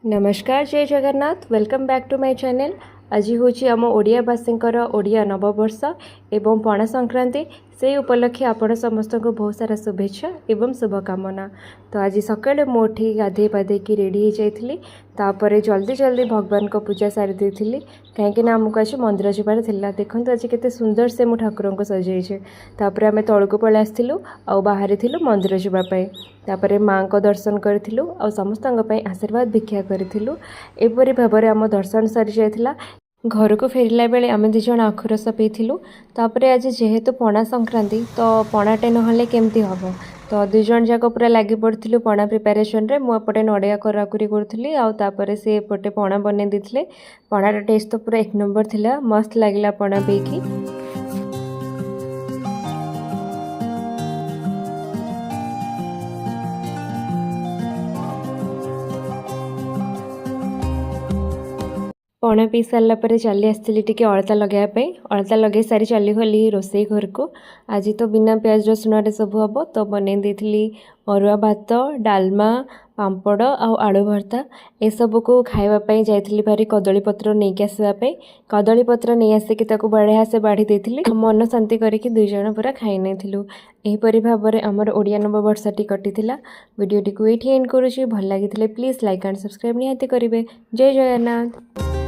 ନମସ୍କାର, ଜୟ Jagannath. Welcome back to my channel. ଆଜି ହେଉଛି ଆମ ଓଡ଼ିଆବାସୀଙ୍କର ଓଡ଼ିଆ ନବବର୍ଷ ଏବଂ ପଣା ସଂକ୍ରାନ୍ତି। ସେଇ ଉପଲକ୍ଷେ ଆପଣ ସମସ୍ତଙ୍କୁ ବହୁତ ସାରା ଶୁଭେଚ୍ଛା ଏବଂ ଶୁଭକାମନା। ତ ଆଜି ସକାଳେ ମୁଁ ଉଠି ଗାଧେଇ ପାଧେଇକି ରେଡ଼ି ହେଇଯାଇଥିଲି। ତାପରେ ଜଲ୍ଦି ଜଲ୍ଦି ଭଗବାନଙ୍କ ପୂଜା ସାରି ଦେଇଥିଲି, କାହିଁକିନା ଆମକୁ ଆଜି ମନ୍ଦିର ଯିବାର ଥିଲା। ଦେଖନ୍ତୁ, ଆଜି କେତେ ସୁନ୍ଦର ସେ ମୁଁ ଠାକୁରଙ୍କୁ ସଜେଇଛି। ତାପରେ ଆମେ ତଳକୁ ପଳେଇ ଆସିଥିଲୁ ଆଉ ବାହାରିଥିଲୁ ମନ୍ଦିର ଯିବା ପାଇଁ। ତାପରେ ମାଆଙ୍କ ଦର୍ଶନ କରିଥିଲୁ ଆଉ ସମସ୍ତଙ୍କ ପାଇଁ ଆଶୀର୍ବାଦ ଭିକ୍ଷା କରିଥିଲୁ। ଏପରି ଭାବରେ ଆମ ଦର୍ଶନ ସରିଯାଇଥିଲା। ଘରକୁ ଫେରିଲା ବେଳେ ଆମେ ଦୁଇ ଜଣ ଆଖୁ ରସ ପିଇଥିଲୁ। ତାପରେ ଆଜି ଯେହେତୁ ପଣା ସଂକ୍ରାନ୍ତି, ତ ପଣାଟେ ନହେଲେ କେମିତି ହେବ? ତ ଦୁଇ ଜଣ ଯାକ ପୁରା ଲାଗି ପଡ଼ିଥିଲୁ ପଣା ପ୍ରିପାରେସନ୍ରେ। ମୁଁ ଏପଟେ ନଡ଼ିଆ କୋରାକୁରି କରୁଥିଲି ଆଉ ତାପରେ ସେ ଏପଟେ ପଣା ବନେଇ ଦେଇଥିଲେ। ପଣାର ଟେଷ୍ଟ ତ ପୁରା ଏକ ନମ୍ବର ଥିଲା। ମସ୍ତ ଲାଗିଲା ପଣା ପିଇକି। ପଣା ପିଇ ସାରିଲା ପରେ ଚାଲି ଆସିଥିଲି ଟିକେ ଅଳତା ଲଗାଇବା ପାଇଁ। ଅଳତା ଲଗାଇ ସାରି ଚାଲିଗଲି ରୋଷେଇ ଘରକୁ। ଆଜି ତ ବିନା ପିଆଜ ରସୁଣରେ ସବୁ ହେବ, ତ ବନେଇ ଦେଇଥିଲି ଅରୁଆ ଭାତ, ଡାଲମା, ପାମ୍ପଡ଼ ଆଉ ଆଳୁ ଭର୍ତ୍ତା। ଏସବୁକୁ ଖାଇବା ପାଇଁ ଯାଇଥିଲି ଭାରି କଦଳୀ ପତ୍ର ନେଇକି ଆସିବା ପାଇଁ। କଦଳୀ ପତ୍ର ନେଇ ଆସିକି ତାକୁ ବଢ଼ିଆ ସେ ବାଢ଼ି ଦେଇଥିଲି। ମନ ଶାନ୍ତି କରିକି ଦୁଇ ଜଣ ପୁରା ଖାଇ ନେଇଥିଲୁ। ଏହିପରି ଭାବରେ ଆମର ଓଡ଼ିଆ ନବବର୍ଷଟି କଟିଥିଲା। ଭିଡ଼ିଓଟିକୁ ଏଇଠି ଏଣ୍ଡ କରୁଛି। ଭଲ ଲାଗିଥିଲେ ପ୍ଲିଜ୍ ଲାଇକ୍ ଆଣ୍ଡ ସବସ୍କ୍ରାଇବ୍ ନିହାତି କରିବେ। ଜୟ ଜଗନ୍ନାଥ।